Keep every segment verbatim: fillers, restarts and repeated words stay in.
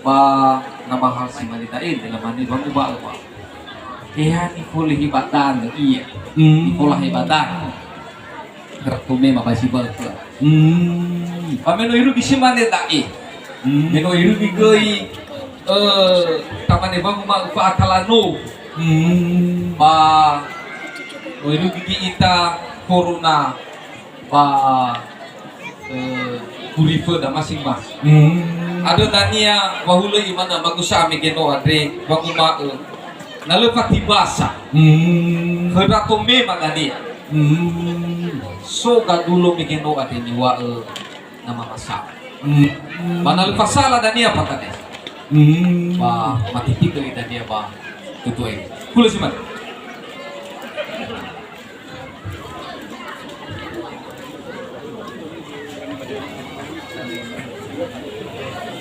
Ba na bahal si mane da'e, dalamane wanguma'ö ba. Eha nifolihi ba danö ia. Hmm. Nifolahi ba danö. Kera tome ma ba si ba'ö. Hmm. Ba me no irugi si mane da'e. Hmm. Me no irugi göi, eh, tamane wanguma'ö fa'akalano. Hmm. Ba no irugi göi ita korona ba, eh, huriföda masing-masing. Hmm. Andrö dania wahulö imane magusa me geno andre wanguma'ö, na lö fatibasa. Hmm. Khöra tome ma dania. Hmm. So gadulo me geno andre niŵa'ö na mamasa. Hmm. Ba na lö fasala dania patades. Hmm. Ba matiti göi dania ba tutu'e. Hulö si mane.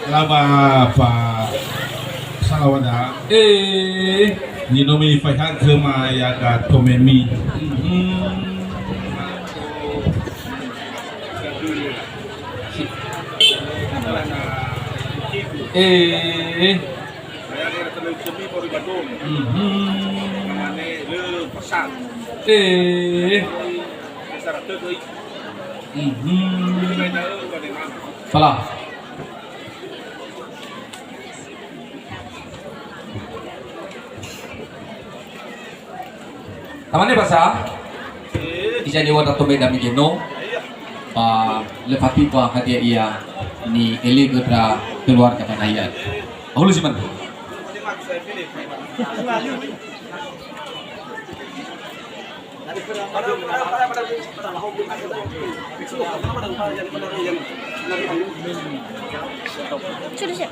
Laba fa salawada. Eh. Ni no mi fai hagö ma ya ga tomemi. Mhm. Eh. Mhm. Eh. Mhm. Salah. Tamane basa, isa ni wada tome dami geno, ba lö fatipa hadia ia ni'elegö ndra keluarga ba nahia. Hulö si mane. Sudah siap.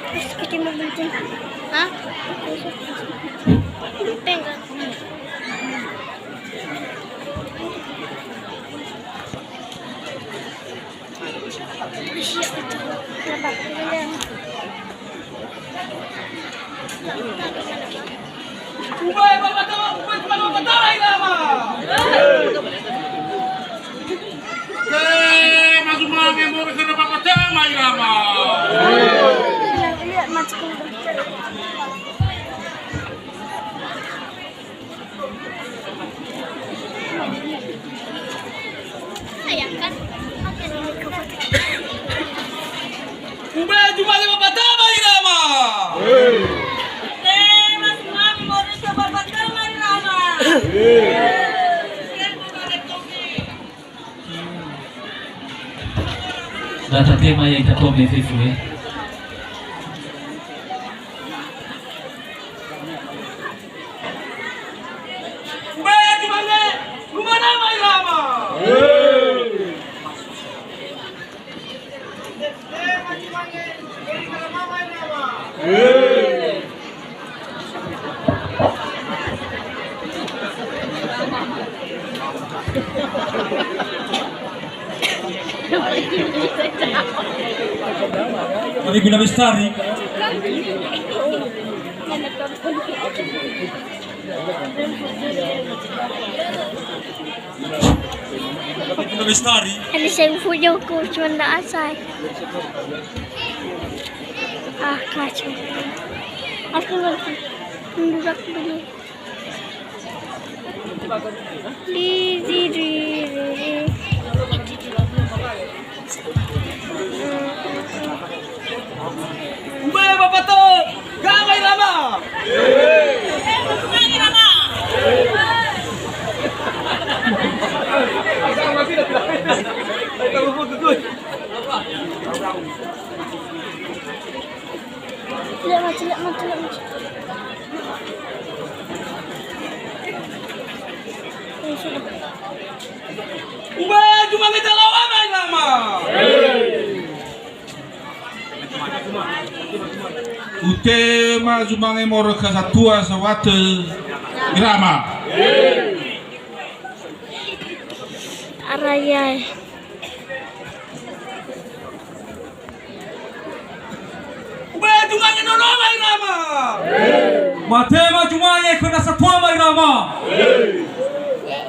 Terus kita mau bikin. Hah? Pegang. Eh, ma zumange moroi khöra Bapa Tama Irama. Ube'e zumange Bapa Tama Irama. Tema zumange moroi khö Bapa Tama Irama. Da tatema ya'ita tome fefu, eh. Ube'e zumange, Ruma Nama Irama. Mari guna bestari. Guna bestari. Ada saya punya kursi mana asal. Ah, kacau. Aku lagi. Mendurak dulu. Di, di, di, di, di. Ube'e Bapa Tama Irama. Celek, Mas, celek, Mas, celek, Mas. Oh, sudah. Ube'e zumange Dalawa Ama Irama. Utema zumange moroi khö satua sawatö Irama. Araya. Ube'e zumange nono Ama Irama. Matema zumange khö nasa tua Ama Irama.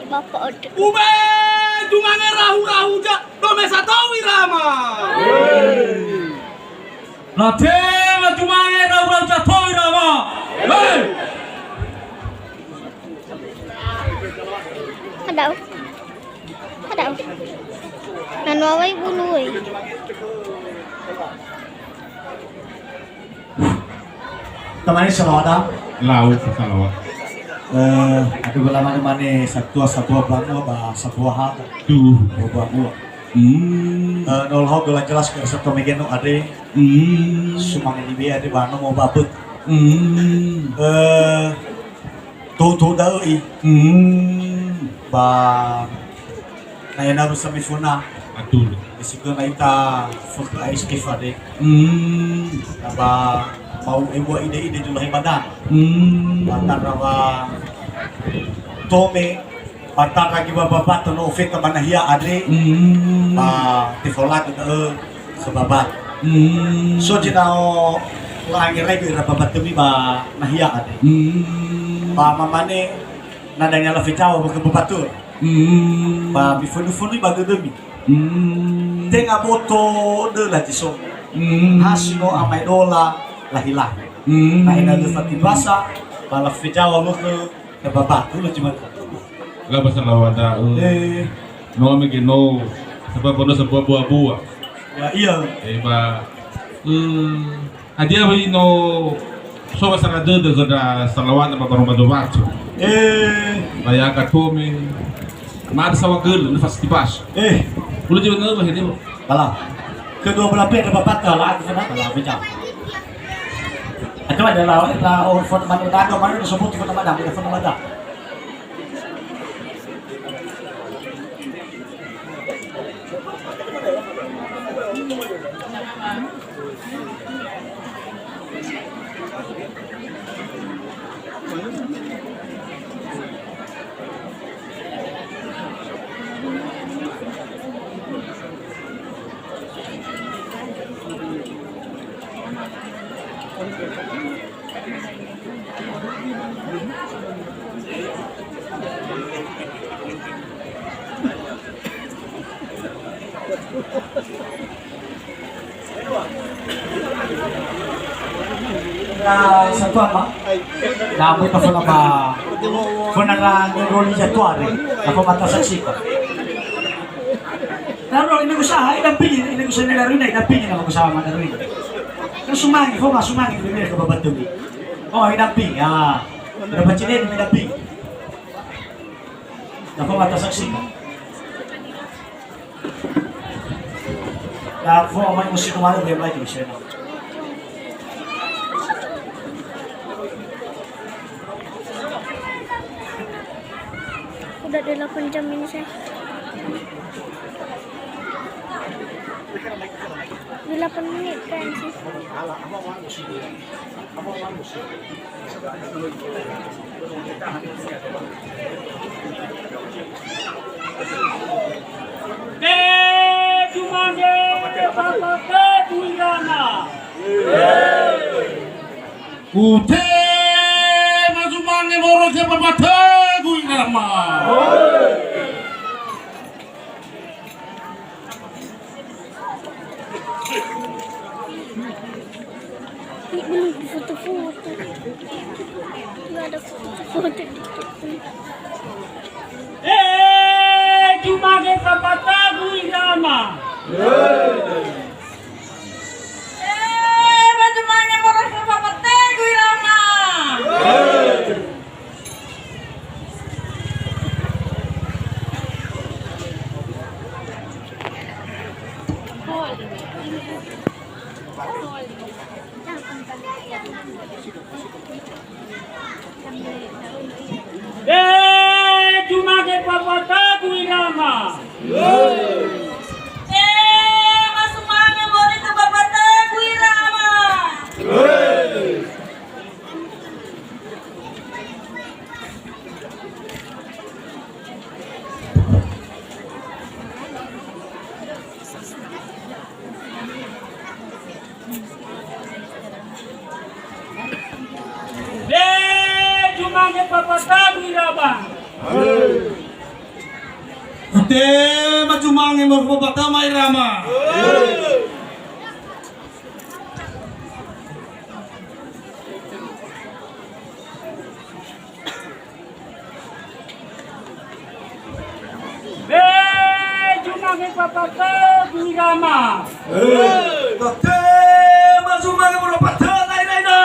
Bapak Odo. Ube'e Tumange rahu-rahu ja, do mesa tou irama. Latema tumange rahu-rahu ja tou irama. Hei! Hadau. Hadau. Nanu awai bulu, eh. Tamane salawada. Lau salawat. Eh, aduh, bala mane-mane satua, satua banua ba satua ha. Duh. Ba banua. Hmm. Eh, no lau dola jelas ke satua megeno ade. Hmm. Sumange libe ade ba nomo babet. Hmm. Eh, Tutu da'ö i. Hmm. Ba na ena'ö samifuna. Atul. Esigö na ita fekh ais kefade. Hmm. Na ba mau ewa ide-ide julahi badan. Hmm. Ba tara wa tome, ba tara gi ba babato no ofeta ba nahia andre. Hmm. Ba tefolagö da'ö. Sebab, hmm, so zinao la'angeraigu ira babatömi ba nahia andre. Hmm. Ba mamane na dania lafejawa ba ke babatöra. Hmm. Ba mifönu-fönui ba dödömi. Hmm. Tenga boto döla zi so. Hmm. Hasi no amaedola lahi-lahi. Hmm. Na ena lö fatibasa, ba lafejawa ba ke Ke baba, dulu cuma. La ba salawada, eh. Eh. No mege no, sebab no sebuah buah-buah. Ya, iya. Eh, ba, eh, hadia ba ino so ba sara dödö khö ndra salawada ba baroma do watu. Eh. Ba ya ka tome. Mar sawa gel, ne fasti pas. Eh. Dulu cuma no, hadia. Kala. Kedua belah pihak dapat patah lah, aku kena kala, pecah. Ada ada lah, lah, oh, phone mana, ada mana, ada sebut phone mana, ada phone mana. Na satua ma. Na möi ka föna ba, föna ra niroli jatuare. Apa mata saksi ka. Taruh ini usaha, ini dampingi, ini usaha ini darina, ini dampingi nama usaha mana darina. Kan sumangi, fo ma sumangi, ini ke babatömi. Oh, ini dampingi, ya. Dapat cili ini dampingi. Apa mata saksi ka. Ya, fo mai musi kemarin dia mai di sana. Udah delapan jam ini saya. Delapan menit kan sih. Eh, cuma ge, Bapak Teguh Irama. Utema zumange moroi khö Bapak Teguh Irama. Ini belum difoto-foto. Nggak ada foto-foto. Eh, cuma ge Bapak Teguh Irama. Eh, ba cumanya moroi khö Bapak Teguh Irama. Eh, cuma ge Bapak Teguh Irama. Eh, ba sumange moroi khö Bapak Teguh Irama. Eh, cuma ge Bapak Teguh Irama. Tema zumange moroi khö mbabatö ma irama. Be, zumange khö mbabatö, irama. Tema zumange moroi khö mbabatö, nai, nai, na.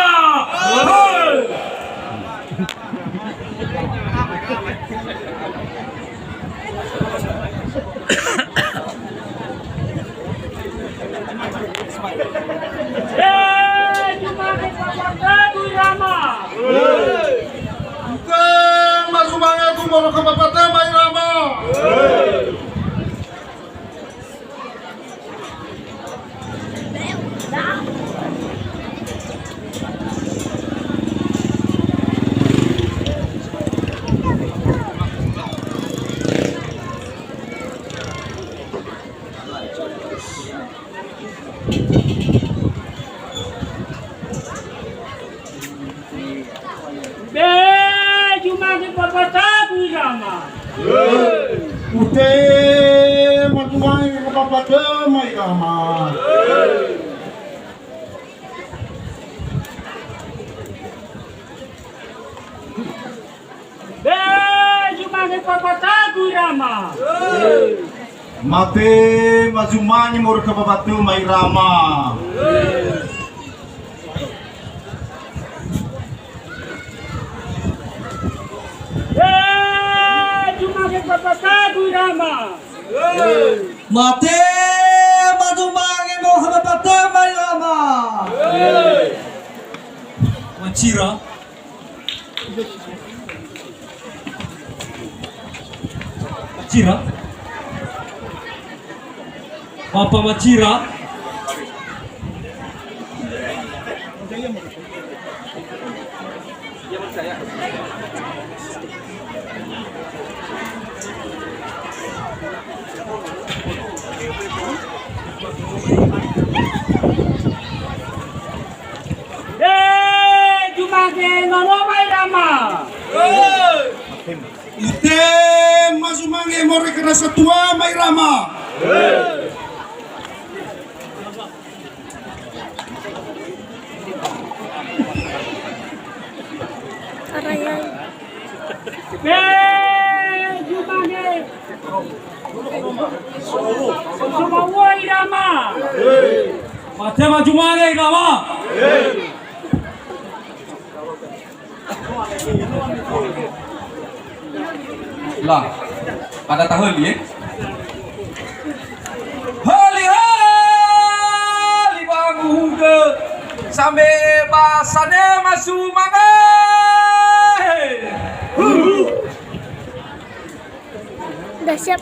Eh, zumange khö mbabatö, irama. Tema zumange moroi khö mbabatö ma irama. Be, zumange khö mbabatö, irama. Utema zumange khö mbabatö ma irama. Be, zumange khö mbabatö, irama. Matema zumange moroi khö mbabatö ma irama. Eh, zumange khö mbabatö, irama. Matema zumange moroi khö mbabatö ma irama. Macira. Macira. Bapa Macira. Eh, zumange nono ma irama. Utema zumange moroi khö nasa tua ma irama. Arayai. Eh, zumange. Somaua irama. Matema zumange irama. La, pada tahöli, eh? Höli, höli ba nguhugö, sambe ba sanema sumange. Udah siap.